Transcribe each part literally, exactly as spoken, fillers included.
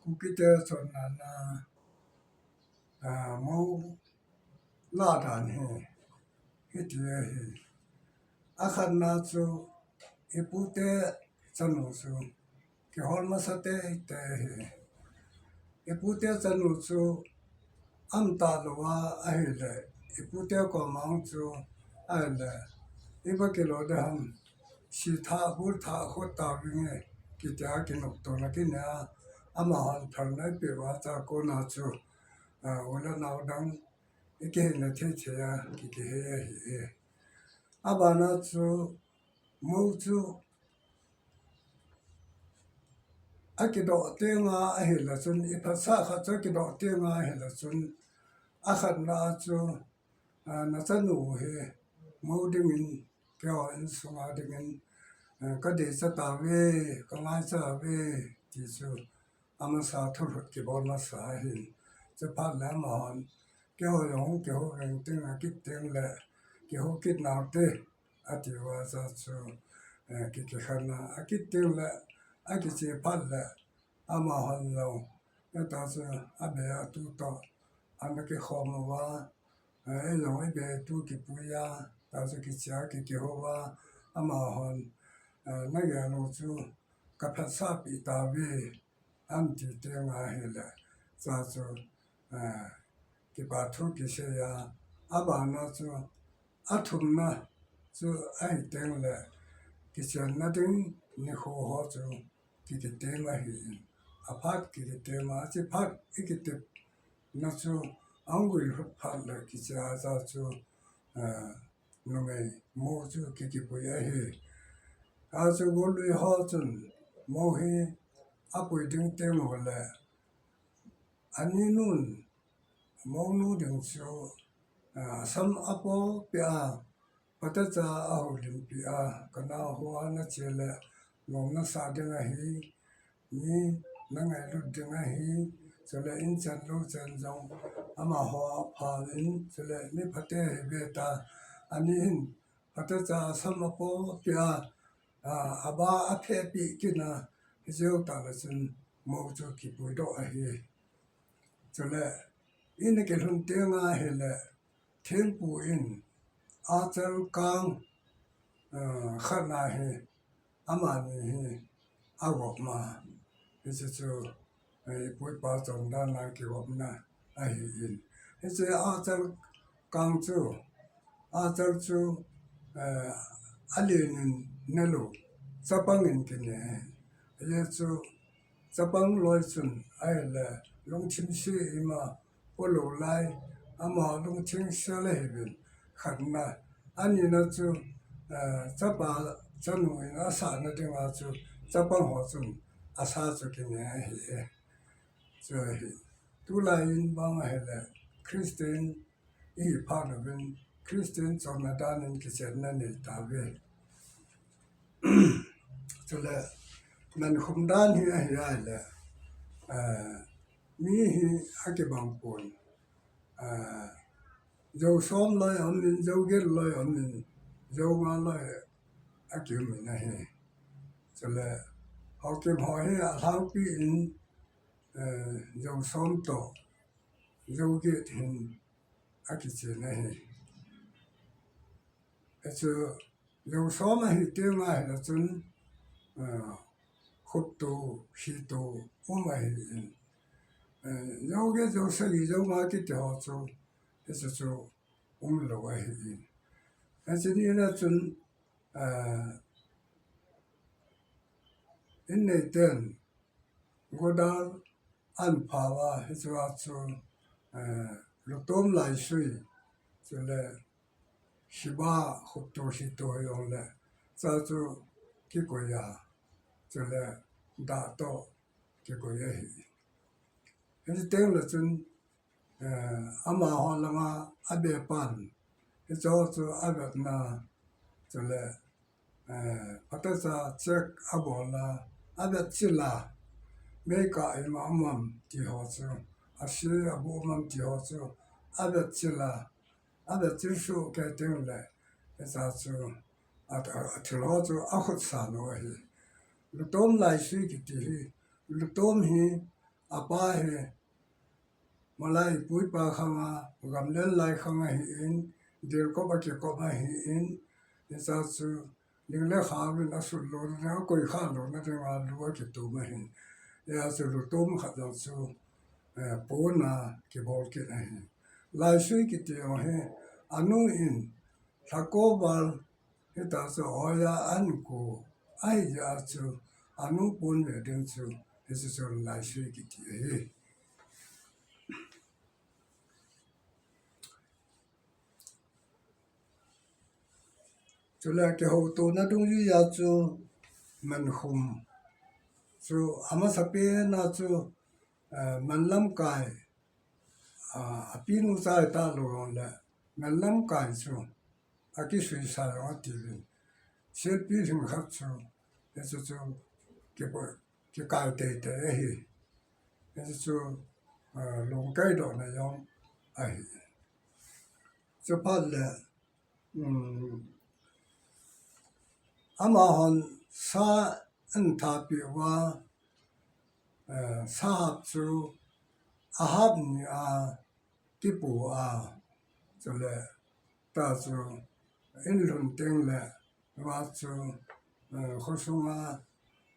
Kukite chonna na, a, mou la dan hi, hiti ahi. Akhatna chu, ipute chanu chu, kihol masa teitei ahi. Ipute chanu chu, amta louva ahile, ipute koma chu ahile, iba kilo de ham, si tha, bul tha, khut tha vinge, kitia kinoptona kineia, amahon phalna ipeh uva chu kona chu, a, u le nao dang, ikiheina thei thei a, kikihei ahi e. Abana chu, mou chu, akidoh tenga ahile chun, iphatsah khat chu akidoh tenga ahile chun, akhatna chu, a, nachanu hi mou dingin, keiho insunga dingin, a, kadeicha tauve, kangaicha uve, ti chu amasa thulhut kibol masa ahin. Chuphat le amahon, keiho jong kihou veng teng, akit teng le, kihou kit naute, ati uva chu, eh, ki, kikhen a, akit teng le, akiche phat le, amahon jong, hita chu, abe atu toh, ana kikhom uva, eh, eijong ibe tu kipui a, hita chu kiche a, ki, kihou uva, amahon, eh, nagel u chu, kaphatsah pi tauve, anti tenga ahile, cha chu, eh, kipa thu kisei a, abana chu, athumna chu ahi teng le, kichenna ding nikho ho chu, ki, kitem ahin, aphat ki, kitem a, achephat ikitepna chu, ahung guilhut phat le kiche a cha chu, eh, numei mou chu ki, kipui ahi. Achu gollui ho chun mou hi apui ding teng ule, aninun mounu ding chu, a, asam apo peh a, phatecha ahoulimpi a, kanao hoa nache le, nom nasah ding ahi, mi nangailut ding ahi, chule inchen louchen jong amaho apha in, chule mi phate hi ve ta, ani hin phatecha asam apo peh a, a, aba aphe pi kit a, hijou tah le chun mou chu kipui doh ahi. Chule, in akilhun tenga ahile, thempu in, achal kang, a, khatna hi, amani hi, agop ma, hiche chu, eh, ipu ipa chondan a kigopna ahin. Hiche achal kang chu, achal chu, eh, alen in nelou, chapang in kine. Hiche chu, chapang loi chun ahile, lungthim se ima, polou lai, ama lungthim se le hivin, khatna. Anina chu, eh, chapa chanu in asahna dinga chu, chapang ho chun, asa chu kine ahi e. Chu ahi. Tulai in bang ahile, Christian ihi phat uvin, Christian chonna dan in kichenna nei tauve. Chule, nangkhum dan hi ahi ahile, eh, mi hi akibang pon, eh, jou som loi aum in, jou get loi aum in, jou nga loi akium in ahi. Chule, Haokip ho hi alhangpi in, eh, jou som toh, jou get hin akichen ahi. Hichu, jou som ahi tenga ahile chun, ah, khuptu, situ, um ahin. Eh, jou get, jou sagi, jou nga kiti ho chu, hichu chu, umlou ahin. Hichu nina chun, ah, inneiten, godal an phah uva, hichea chu, eh, lutom laisui, chule, siba khuptu situ hijongle, cha chu kikoi a, chule, dah toh kikoi ahi. Hiche teng le chun, eh, amaho langa abepan, hicheho chu avetna, chule, eh, phatecha check abol a, avetchil a, meikah ima um am ti ho chu, ase abu um am ti ho chu, avetchil a, avetchil suh kei teng le, hicha chu, a, a, athil ho chu akhutsah u ahi. Lutom laisui kiti hi, lutom hi, apa hi, malai pu ipa khanga, gamlen lai khanga hi in, dirkop a kikop a hi in, hicha chu, ning le kha vin a sut lo na, a koi kha lo na, ring a lu a kitum a hin. Hia chu lu tum khat jong chu, eh, pon a kibol kit a hin. Laisui kiti jong hi, a nu in, Thakoval, hita chu hoiya an ko, ahi jeh a chu, a nu pon ve ding chu, hichu chu Laisui kiti ahi. Chule kihoutona dungjui a chu, Mankhum chu, amasapen a chu, eh, Manlamkai, ah, a pinu chai ta lo le, Manlamkai chu, a kisui sa lo a ti vin. Silpi lhing khat chu, hichu chu, kipo, kikai teitei ahi. Hichu chu, ah, lungkai dohna jong ahi. Chuphat le, um, amahon sa an thapi uva, eh, sahap chu ahap ni a kipu a, chule ta chu in lhun teng le va chu, eh, khosunga,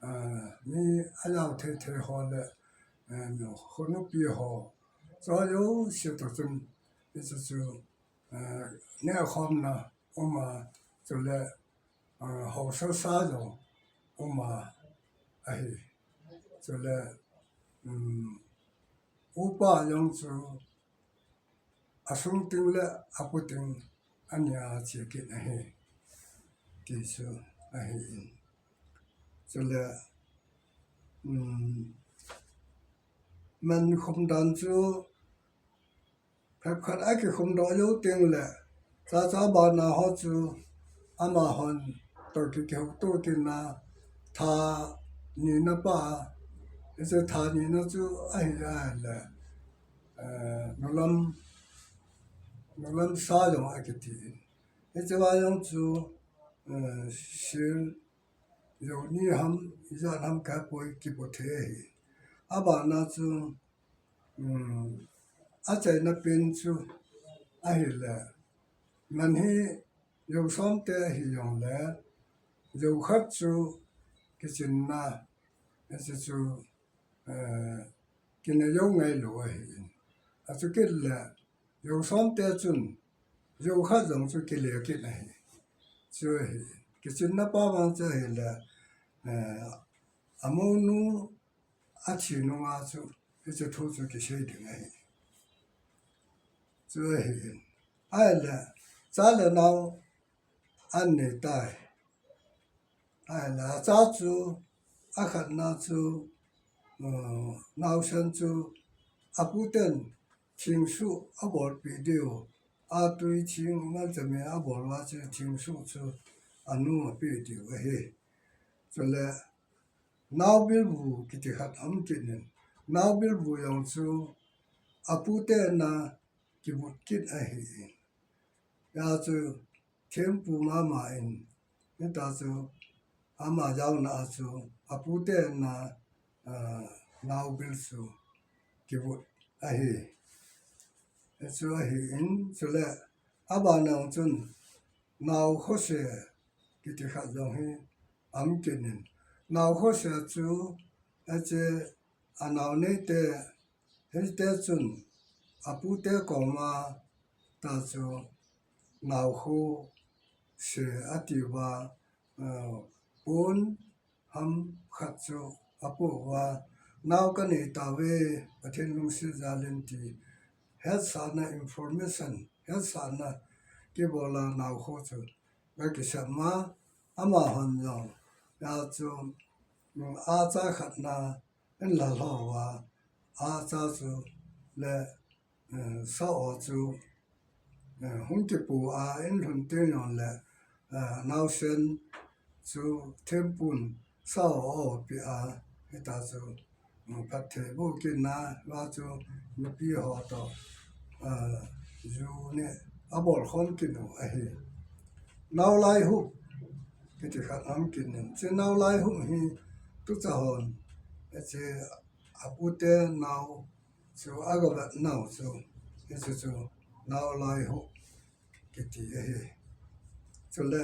eh, mi a jao thei thei ho le, eh, khonupi ho, chu jouse toh chun, hichu chu, eh, nehkhomna um a, chule, eh, haosa sa jong um a ahi. Chule, um, upa jong chu asung ting le apu ting ani a che kit ahi. Ti chu ahi in. Chule, um, Mankhum dan chu phabep khat a kikhum doh jou teng le, cha cha bana ho chu amahon toh ki kihouto kit na, tha nina pa, hichu tha nina chu ahi a le, eh, nulam, nulam sa jong akiti. Hichu a jong chu, eh, sil, jou ni ham, ijat ham kapoi kipo thei ahi. Abana chu, um, achaina pen chu ahile, man hi jou som te ahi jong le, jou khat chu kichinna, hichu chu, eh, kine jou ngai lou ahi. Achu kit le, jou som te chun, jou khat jong chu kile kit ahi. Chu ahi, kichinna pa vang chu ahile, eh, amounu athi nunga chu, hichu thu chu kisei ding ahi. Chu ahi in. Ahile, cha le nao an nei tai. Ahile, acha chu, akhatna chu, uh, naosen chu, apu ten thingsuh abolpeh diu, atui thing ngal chami abol uva chu thingsuh chu anu apeh diu ahi. Chule, naobilvu kiti khat aum kit in, naobilvu jong chu apu te na kivut kit ahi. Hia chu thempu mama in, hita chu ama jaona a chu apu te na, ah, naobil chu kivut ahi. Hichu ahi in, chule abana chun nao khose kiti khat jong hi aum kit in. Nao khose chu, hiche anao nei te, hite chun apu te koma ta chu nao khose ati uva, eh, pon ham khat chu apoh uva, nao kanei tauve, Pathen lungset jal in ti, hetsahna information, hetsahna kibol a nao kho chu akisem a, amahon jong, hia chu, um, acha khatna in la lhou uva, acha chu le, eh, sao chu, eh, hung kipu a, in lhun teng jong le, eh, naosen chu thempun sao apeh a, hita chu, eh, phatthei boh kit na, hia chu nupi ho toh, eh, ju ne abol khom kit u ahi. Naolai hup kiti khat aum kit in, hiche naolai hup hi tucha hon, hiche apute nao chu agavet nao chu, hichu chu nao lai ho kiti ahi. Chule,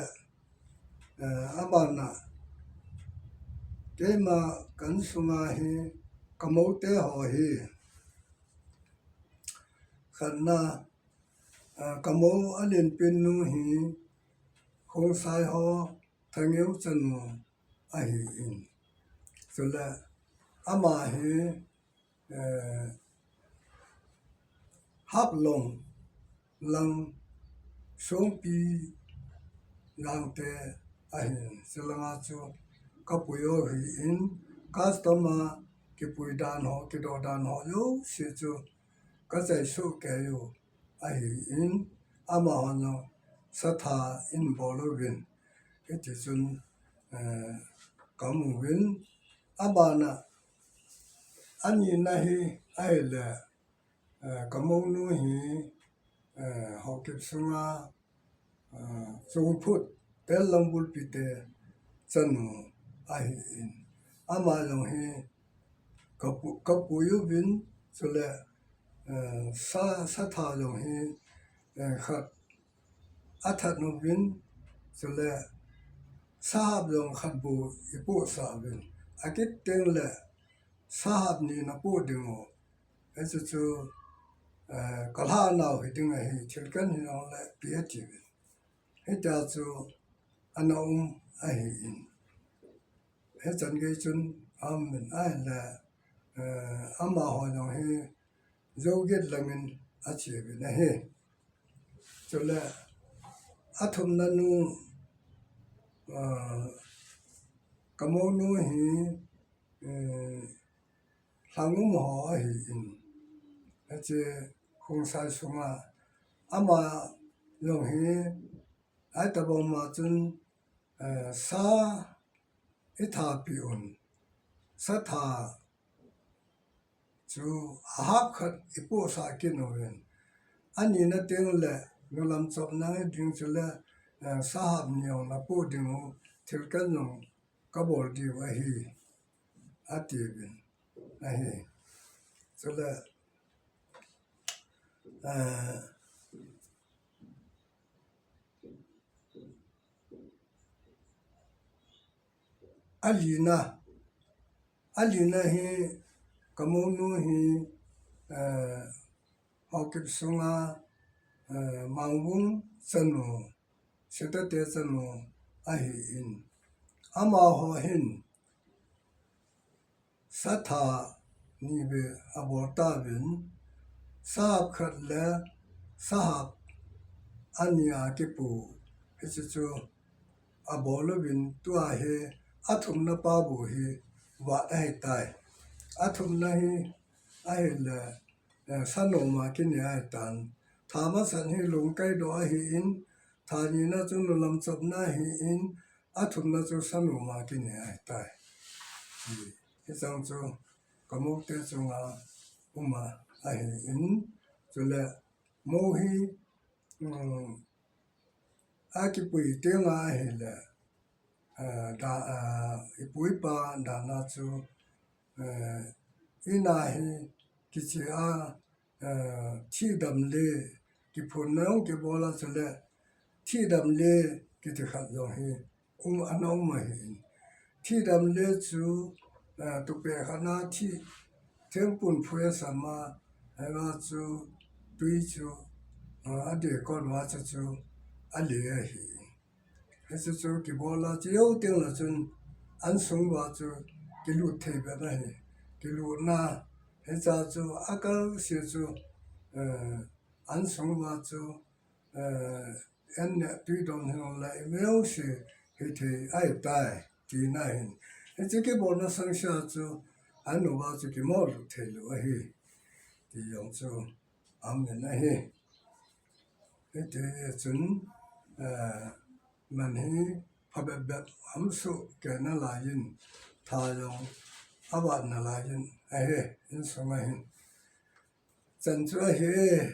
eh, abana keima ka insunga hi ka moute ho hi khatna, eh, ka mou alenpen nu hi Khongsai ho Thangeo chanu ahin. Chule ama hi, eh, Haplong lang Songpi Langte ahin. Chulanga chu ka pui u ahin, custom a kipui dan ho, kidoh dan ho jouse chu ka chai soh kei u ahin, amahon jong satha in bol uvin, hiti chun, eh, ka mu uvin, abana anina hi ahile, eh, ka mounu hi, eh, Haokip sunga, eh, Chungphut, Tellang Bulpite chanu ahin. Ama jong hi ka pu-, ka pui uvin, chule, eh, sa, satha jong hi, eh, khat athat uvin, chule sahap jong khat bou i pohsah uvin. Akit teng le sahap ni na poh ding u. Hichu chu, eh, ka lha nau hi ding ahi, thil khen hi jong le pe ati uvin. Hitia chu ana um ahin. Hichan gei chun aum in ahile, eh, amaho jong hi Joget langin ache uvin ahi. Chule athumna nu, ah, ka mounu hi, eh, Lhangum ho ahin. Hiche Khongsai sunga ama jong hi, ahitabang ma chun, eh, sa i thapeh un, satha chu ahap khat i pohsah kit uvin. Anina teng le nulam chopna ding chule, eh, sahap ni jong na poh ding u, thil khen jong ka bol diu ahi, ati uvin ahi. Chule, eh, alina, alina hi ka mounu hi, eh, Haokip sunga, eh, Mangvung chanu, Setate chanu ahin. Amaho hin satha ni vei abol tauvin, sahap khat le sahap ani a kipu, hichu chu abol uvin, tua hi athumna pa bou hi vat ahitai. Athumna hi ahile, eh, sa nom a kine ahitan. Tha masa hi lungkai doh ahin, tha nina chu nulam chopna ahin, athumna chu sa nom a kine ahitai. Hi, hichang chu ka moute chunga um a ahin, chule mou hi, um, akipui teng ahile, eh, da, eh, i pu i pa dan a chu, eh, in a hi kiche a, eh, thidam le, kiphunna jong kibol a, chule thidam le kiti khat jong hi um, ana um ahin. Thidam le chu, eh, tupeh khat na thi, thingphun phui asam a, hia chu tui chu, eh, adeh kon uva chu chu ale ahi. Hichu chu kibol a, chu jou teng le chun an sung uva chu kilut thei bep ahi. Kilutna, hicha chu akal se chu, eh, an sung uva chu, eh, an neh tui don hi jong le, i meu se hithei ahitai, tina ahin. Hichu kibolna sangse a chu, an uva chu kimolut thei lou ahi, ti jong chu aum in ahi. Hiti chun, eh, man hi phabep bep um soh kei nalai in, tha jong avat nalai in ahi, insung a hin. Chan chu ahi e,